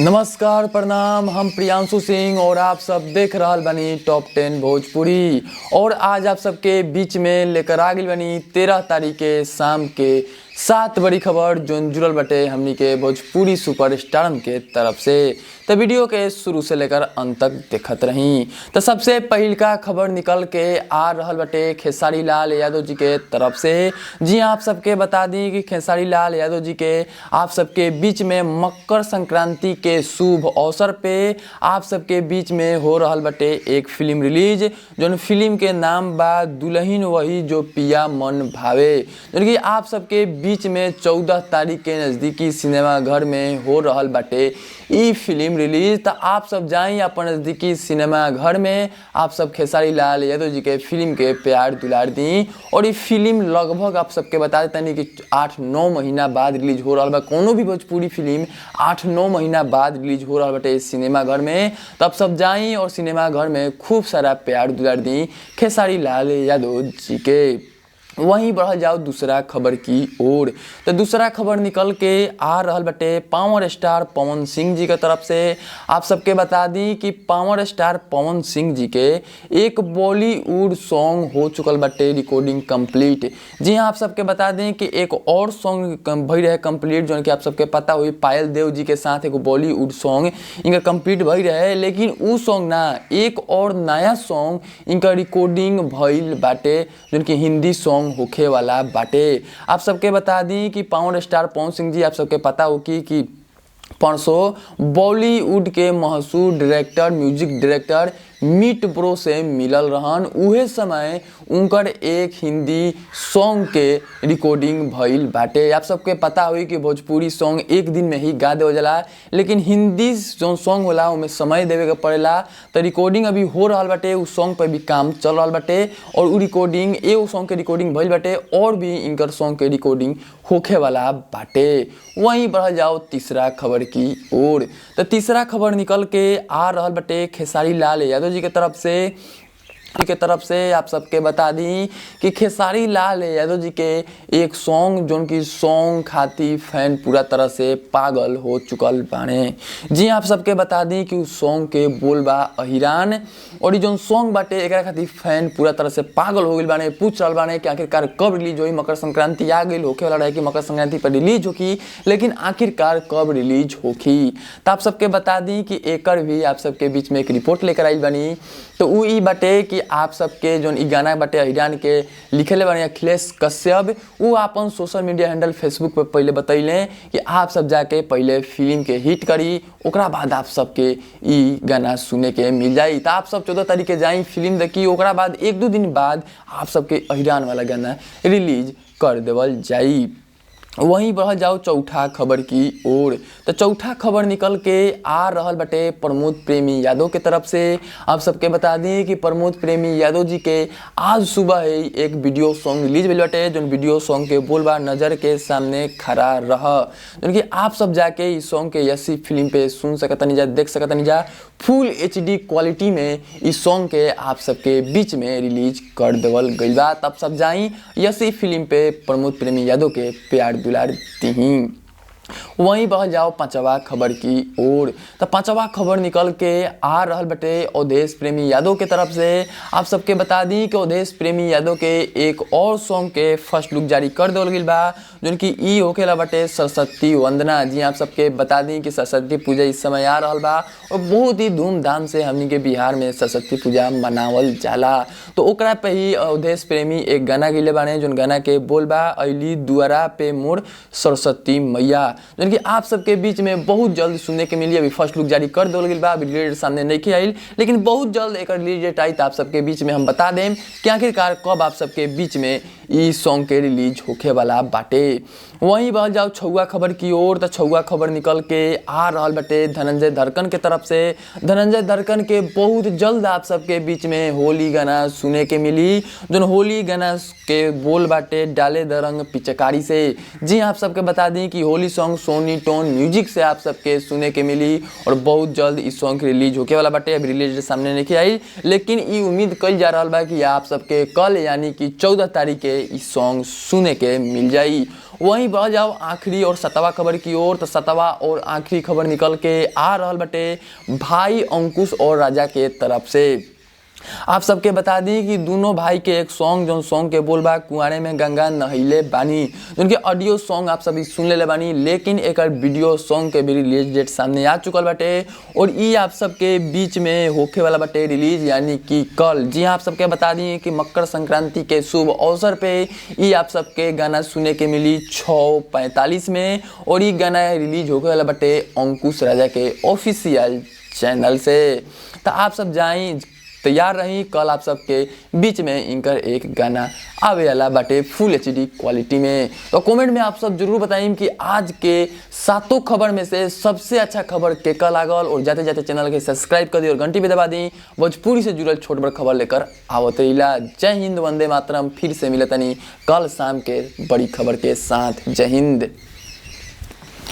नमस्कार प्रणाम। हम प्रियांशु सिंह और आप सब देख रहल बानी टॉप 10 भोजपुरी। और आज आप सबके बीच में लेकर आ गइल बानी 13 तारीख के शाम के 7 बड़ी खबर जोन जुड़ल बटे हमनी के भोजपुरी सुपर स्टारम के तरफ से। तो वीडियो के शुरू से लेकर अंत तक देखत रही। तो सबसे पहिलका खबर निकल के आ रहल बटे खेसारी लाल यादव जी के तरफ से। जी आप सबके बता दी कि खेसारी लाल यादव जी के आप सबके बीच में मकर संक्रांति के शुभ अवसर पे आप सबके बीच में हो रहल बटे एक फिल्म रिलीज, जोन फिल्म के नाम बा दुल्हन वही जो पिया मन भावे, जोन कि आप सबके बीच में 14 तारीख के नज़दीकी सिनेमा घर में हो रहल बाटे ई फिल्म रिलीज। तो आप सब जाई अपन नज़दीकी सिनेमा घर में, आप सब खेसारी लाल यादव जी के फिल्म के प्यार दुलार दी। और ये फिल्म लगभग आप सबके बता देता कि 8-9 महीना बाद रिलीज हो रहा बा। कोनो भी भोजपुरी फिल्म 8-9 महीना बाद रिलीज हो रहा बाटे सिनेमा घर में। तो आप सब जाई और सिनेमा घर में खूब सारा प्यार दुलार दी खेसारी लाल यादव जी के। वहीं बढ़ल जाओ दूसरा खबर की ओर। तो दूसरा खबर निकल के आ रहल बटे पावर स्टार पवन सिंह जी के तरफ से। आप सबके बता दी कि पावर स्टार पवन सिंह जी के एक बॉलीवुड सॉन्ग हो चुकल बटे रिकॉर्डिंग कंप्लीट। जी हाँ, आप सबके बता दें कि एक और सॉन्ग भई रहे कंप्लीट, जो कि आप सबके पता हुई पायल देव जी के साथ एक बॉलीवुड सॉन्ग इनका कंप्लीट भई रहे, लेकिन उ सॉन्ग ना एक और नया सॉन्ग इनका रिकॉर्डिंग भइल बाटे, जो कि हिंदी सॉन्ग होखे वाला बाटे। आप सबके बता दी कि पावर स्टार पवन सिंह जी आप सबके पता हो कि परसों बॉलीवुड के मशहूर director music director Meet bro से मिलल रहन। उहे समय उनकर एक हिंदी सॉन्ग के रिकॉर्डिंग भइल बाटे। आप सबके पता होई कि भोजपुरी सॉन्ग एक दिन में ही गा देवल जाला, लेकिन हिंदी जो सॉन्ग होला उमें समय देवे के पड़ेला। तो रिकॉर्डिंग अभी हो रहल बाटे, उस सॉन्ग पर भी काम चल रहल बाटे और उ रिकॉर्डिंग एगो सॉन्ग के रिकॉर्डिंग भइल बाटे और भी इनकर सॉन्ग के रिकॉर्डिंग होखे वाला बाटे। वहीं बढ़ल जाओ तीसरा खबर की ओर। तो तीसरा खबर निकल के आ रहल बाटे खेसारी लाल यादव जी के तरफ से। आप सबके बता दी कि खेसारी लाल यादव जी के एक सॉन्ग जोन की सॉन्ग खाती फैन पूरा तरह से पागल हो चुकल बाने। जी आप सबके बता दी कि उस सॉन्ग के बोल बा अहिरान और जोन सॉन्ग बाटे एकरा खातिर फैन पूरा तरह से पागल हो गइल बाने। पूछ रहल बाने कि आखिरकार कब रिलीज होई, मकर संक्रांति आ गइल, होखे वाला रहे कि मकर संक्रांति पर रिलीज होखी, लेकिन आखिरकार कब रिलीज होखी। तो आप सबके बता दी कि एकर भी आप सबके बीच में एक रिपोर्ट लेकर आइल बानी। तो उ ई बाटे कि आप सबके जोन ई गाना बाटे अहिरान के लिखले बानी अखिलेश कश्यप, उ अपन सोशल मीडिया हैंडल फेसबुक पर पहले बतैले कि आप सब जाके पहले फिल्म के हिट करी, ओकरा बाद आप सबके ई गाना सुने के मिल जाई। तो आप सब 14 तारीख के जाई फिल्म देखी, ओकरा बाद 1-2 दिन बाद आप सबके अहिरान वाला गाना रिलीज कर देवल जाई। वहीं बढ़ जाओ चौथा खबर की ओर। तो चौथा खबर निकल के आ रहल बटे प्रमोद प्रेमी यादव के तरफ से। आप सबके बता दी कि प्रमोद प्रेमी यादव जी के आज सुबह ही एक वीडियो सॉन्ग रिलीज भेल बटे, जोन वीडियो सॉन्ग के बोल बा नज़र के सामने खड़ा रह, जोन कि आप सब जाके इस सॉन्ग के यसी फिल्म पे सुन सकतनी जा, देख सकतनी जा। फुल HD quality में इस सॉन्ग के आप सबके बीच में रिलीज कर देवल गइल बा। तब सब जाई यसी फिल्म पे प्रमोद प्रेमी यादव के प्यार दुलार दीहीं। वहीं बढ़ जाओ पांचवा खबर की ओर। तो पांचवा खबर निकल के आ रहल बटे अवधेश प्रेमी यादव के तरफ से। आप सबके बता दी कि अवधेश प्रेमी यादव के एक और सॉन्ग के फर्स्ट लुक जारी कर देवल गइल बा, जोन कि ई होखेला बटे सरस्वती वंदना। जी आप सबके बता दी कि सरस्वती पूजा इस समय आ रहल बा और बहुत ही धूमधाम से हमनी के बिहार में सरस्वती पूजा मनावल जाला। तो ओकरा पे ही अवधेश प्रेमी एक गाना गइले बाने, जोन गाना के बोल बा अइली दुआरा पे मोर सरस्वती मैया, जोन कि आप सबके बीच में बहुत जल्द सुनने के मिली। अभी फर्स्ट लुक जारी कर देवल गइल बा, अभी रिलीज सामने नहीं आइल, लेकिन बहुत जल्द एकर रिलीज डेट आई तो आप सबके बीच में हम बता दें कि आखिरकार कब आप सबके बीच में ई सॉन्ग के रिलीज होखे वाला बाटे। वहीं बढ़ जाओ छुआ खबर की ओर। तो छुआ खबर निकल के आ रहल बाटे धनंजय धड़कन के तरफ से। धनंजय धड़कन के बहुत जल्द आप सबके बीच में होली गाना सुने के मिली, जोन होली गाना के बोल बाटे डाले दरंग पिचकारी से। जी आप सबके बता दी कि Holi song Sony Tone music से आप सबके सुने के मिली और बहुत जल्द इस सॉन्ग के रिलीज होके वाला बाटे। अभी रिलीज सामने नहीं आई, लेकिन ई उम्मीद कल जा रहा बा कि आप सबके कल यानी कि 14 तारीख के इस सॉन्ग सुने के मिल जाई। वहीं बढ़ जाओ आखिरी और सतवा खबर की ओर। तो सतवा और आखिरी खबर निकल के आ रहल बटे भाई अंकुश और राजा के तरफ से। आप सबके बता दी कि दोनों भाई के एक सॉन्ग जो सॉन्ग के बोल बा कुआरे में गंगा नहैले बानी, उनके ऑडियो सॉन्ग आप सभी सुन लेले बानी, लेकिन एक वीडियो सॉन्ग के भी रिलीज डेट सामने आ चुकल बाटे और ई आप सबके बीच में होखे वाला बाटे रिलीज, यानी कि कल। जी हाँ, आप सबके बता दी कि मकर संक्रांति के शुभ अवसर पे ई आप सबके गाना सुने के मिली 6:45 में और ई गाना रिलीज होखे वाला बाटे अंकुश राजा के ऑफिशियल चैनल से। तो आप सब जाई तैयार रही, कल आप सबके बीच में इनकर एक गाना आवे वाला बाटे फुल एचडी क्वालिटी में। तो कमेंट में आप सब जरूर बताइम कि आज के सातों खबर में से सबसे अच्छा खबर के कल लागल और जाते जाते चैनल के सब्सक्राइब कर दी और घंटी भी दबा दी। भोजपुरी से जुड़ल छोट बड़ खबर लेकर आवत रहिला। जय हिंद, वंदे मातरम। फिर से मिलतनी कल शाम के बड़ी खबर के साथ। जय हिंद।